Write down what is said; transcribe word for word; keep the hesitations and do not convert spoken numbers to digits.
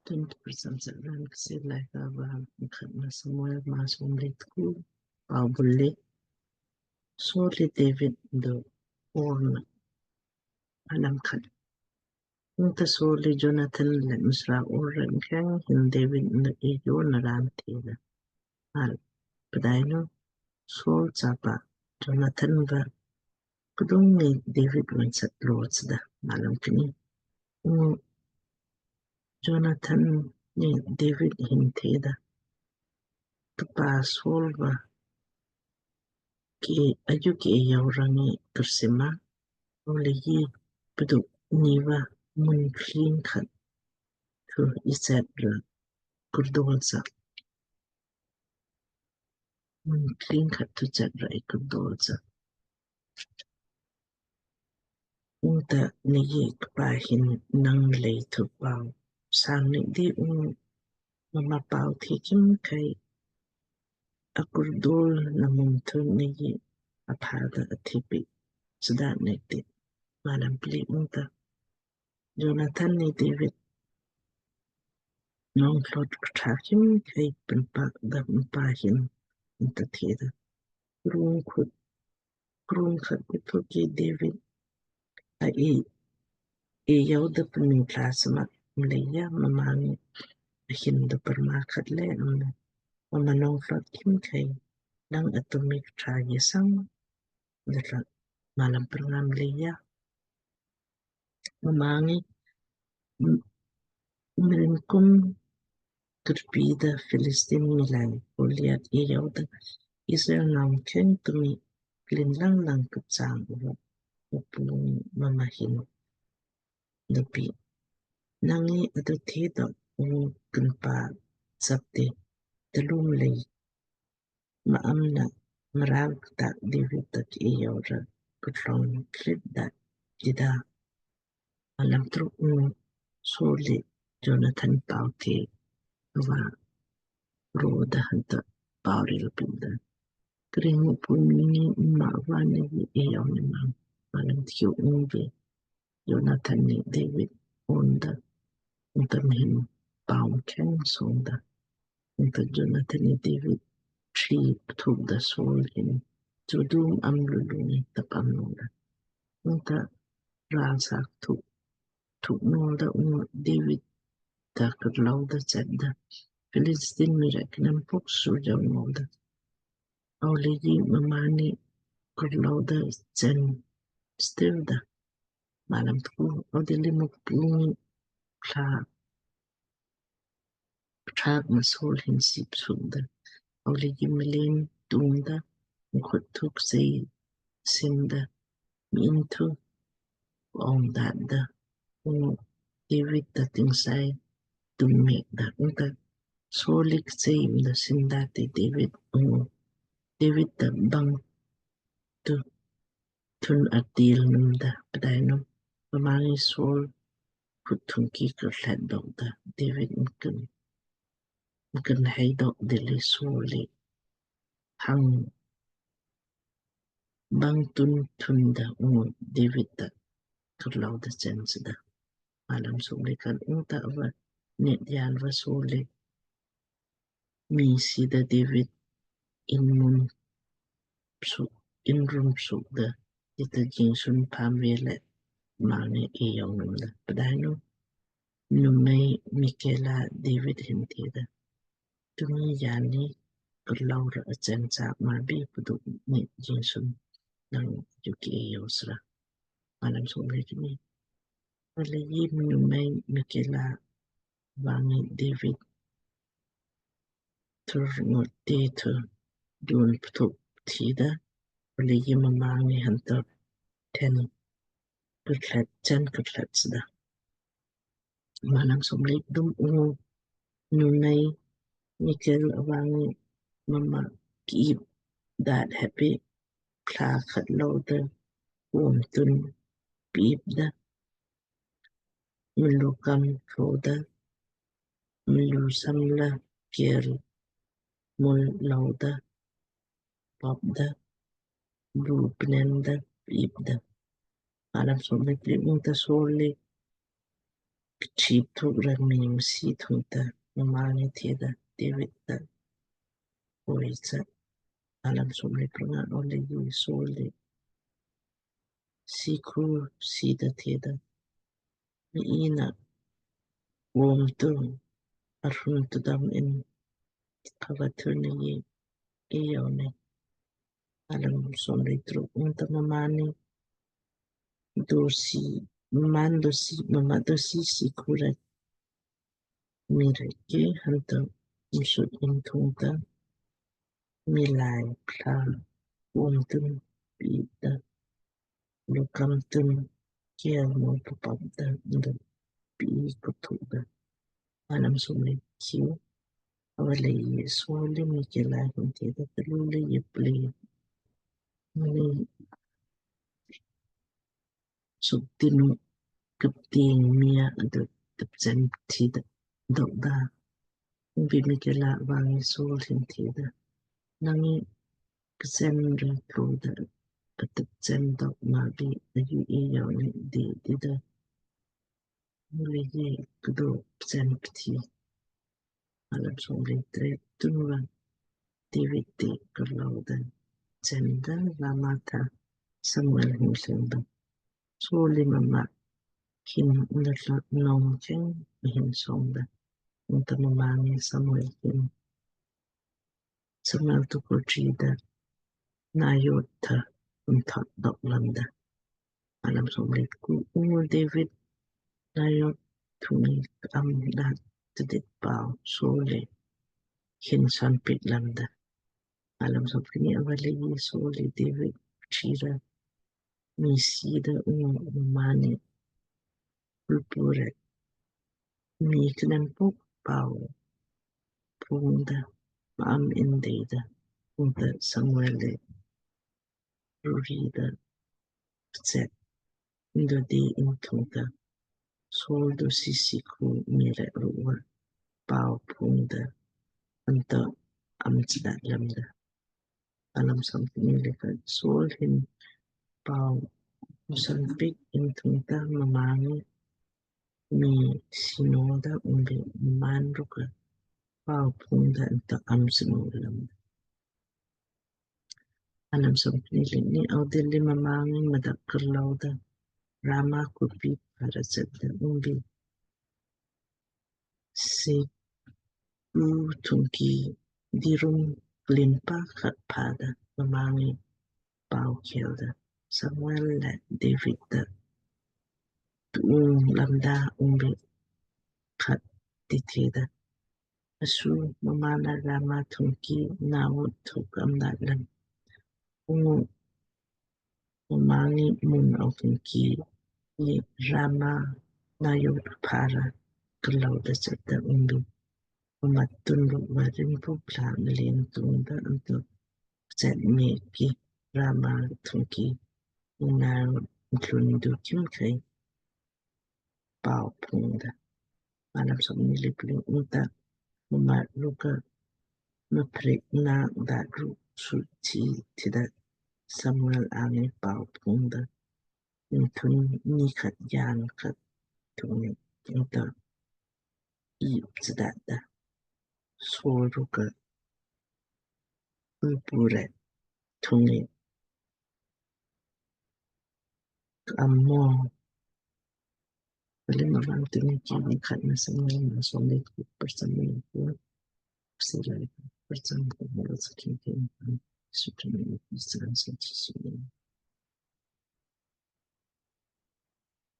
Tun tprcham sa raan Kchiir Laaika ava mkhatna Samuel maa somle tku. Pau bul le Saul le David do orna. Alam khat. Ungta Saul le Jonathan le msra or rek mkheng hin David na ejo na raan theda. Al pdainu Saul chapa Jonathan va kdung ngi David vonsat lo chda. Malam kni. Ungu Jonathan ni David hin theda, kpa Saul va ki aju ki eayou rang ngi kursima, ole yi pdu ni va mun kling khat thu ichat ra kurdol sa. Mun kling khat thu chat ra kurdol sa. Ungta nei kpa hin nang lei thu pau sang ni di ungu mma pau thi khimkhei akurdol na mun thu nei apha da athipi suda nei ti. Malam pli. Ungta Jonathan ni David nong thlot kṭha khimkhei pinpa da mpa hin ungta theda, krung khut krung khat kuthu ki David a e eayou da pnu tla smat mleija mma ngi ahin da parma khat le amna mma nong thlot khimkhei nang atumi kṭha ye sang da thlot. Malam parnga. Mleija mma ngi mrin kum kurpi da Philistine miilai Goliath eayou da Israel nau mkheng tumi klin lang lang kupchang ava Mukpu ngi mma hin da pi, nang ngi adu theda ungu kinpa chapte talum lei ma amna mral ktak David tak eayou ra kutlong klit da kida. Malam truk. Ungu Saul le Jonathan pau the ava ro da hanta pau ril pil da, kring Mukpu ni mma va nei eayou ni mang. Malam tkiu. Ungve Jonathan ni David on da ungta mhin pau mkheng song da. Ungta Jonathan ni David tri pthuk da Saul hin judum am lulu ni tap am nong da. Ungta ral sak thuk thuk nol da ungu David da kurlau da chat da Philistine mii rek nam puk su jau nol da. Aulei mma ni kurlau da chen stil da. Malam tku. Audilli Mukpu ngi pla ptrak ma Saul hin sip suk da. Aulei mlin tung da mkhut thuk sei sim da min thu ong dat da ungu David da tingsai tum mek da. Ungta Saul lik sei da sin da ti David ungu David da bang tu thun atil num da. Pdainu mma ngi Saul khut thung ki kurlet dok da David mkin mkin hei dok dilli Saul li hang bang tun thun da ungu David da kurlau da chen sida. Malam somle khat. Ungta ava nit yal va Saul li mii sida David in mun suk in rum suk da ita jingsun pam vele mma ngi eayou num da. Pdainu numei Mikal a David hin theda, tumi yani kurlau ra achen cha ma bi pdu ni jingsun nang aju ki eayou sra. Malam somle kni. Aulei numei Mikal ava ngi David thurngot te thu dun pthuk thida. Aulei mma ngi hanta ten kurlet chen kurlet sida. Malam somle kdum. Ungu numei Mikal ava ngi mma ki ip dat heppi pla khat lou da um tun pip da mlu kam lou da mlu samla kel mul lou da pop da bu pnen da pip da. Malam somle pli. Ungta Saul li kchip thuk ra mii msi thungta, mma ngi theda, David ta oi cha. Alam som le pranga. Ava leiji Saul li sikhu sida theda, Mii na wom tu arhun tu dam in kava thurni ye eyau ne. Alam som le truk. Ungta mma ngi dosi, mma ngi dosi, mma dosi sikhu ra mii rek ki hanta msut in thungta, miilai pla wom tun pida, lukam tun kial mo papap da nda pi kuthuk da. Alam som le kiu. Ava leiji Saul li Mikal hin theda, Talu leiji pli mani suk tinu kapting mii adu tapchen thida dok da. Ungbi Mikal va ngi Saul hin theda, Nang ngi ksen ra tlo da atapchen dok ma bi aju eyau ne di dida. Ava leiji kdo pchen pthi. Alam som le tret. Tunva David ti karlou da chen da Rama tha Samuel hin thleng da. Saul li mma hin nda thlot nong cheng mhin song da. Ungta mma ngi Samuel hin Samuel tu kurchi da Naioth tha unthot dok lamda. Alam som le ku. Ungu David Naioth thungki am da tidit pau Saul li hin san pik lamda. Alam som kni. Ava leiji Saul li David chira mii sida ungu mma ngi ulpu rek mii knem puk pau pungda ma'am in deida. Ungta Samuel li ruri da pchet indo di in thungta Saul dosi sikhu mii rek rukva pau pungda anto am chdat lamda. Alam som kni le khat. Saul hin pau san pik in thungta mma ngi mii sino da ungbi mmaan rukka pau pungda anto am sino lamda. Alam som kni le kni. Ava dilli mma ngi mdak karlou da Rama khupi para chetda ungbi Seku thungki dirum klimpa khat phada mma ngi pau khelda Samuel le David ta tuung lamda ungbi khat ti theda, Asu mma na Rama thungki Naioth thu kam da lam. Ungu mma ngi mun au thungki ni Rama Naioth para karlou da chetda ungbi mma tun rukva rinpu pla mleen tungda anto pchet me ki Rama thungki Naioth thlun du khimkhei pau pungda. Alam som kni le pli. Ungta mma rukka maprik na da ruk su chi tida Samuel angi pau pungda. Ungthun ni khat yan khat thungni ungta ip chdat da Saul rukka ulpu rek thungni ka'am mo. Kali mabang tuni ki khat na Samuel na som le ku perchan ni ku sila perchan ku mo sakin ke sutra ni perchan sa chi sila.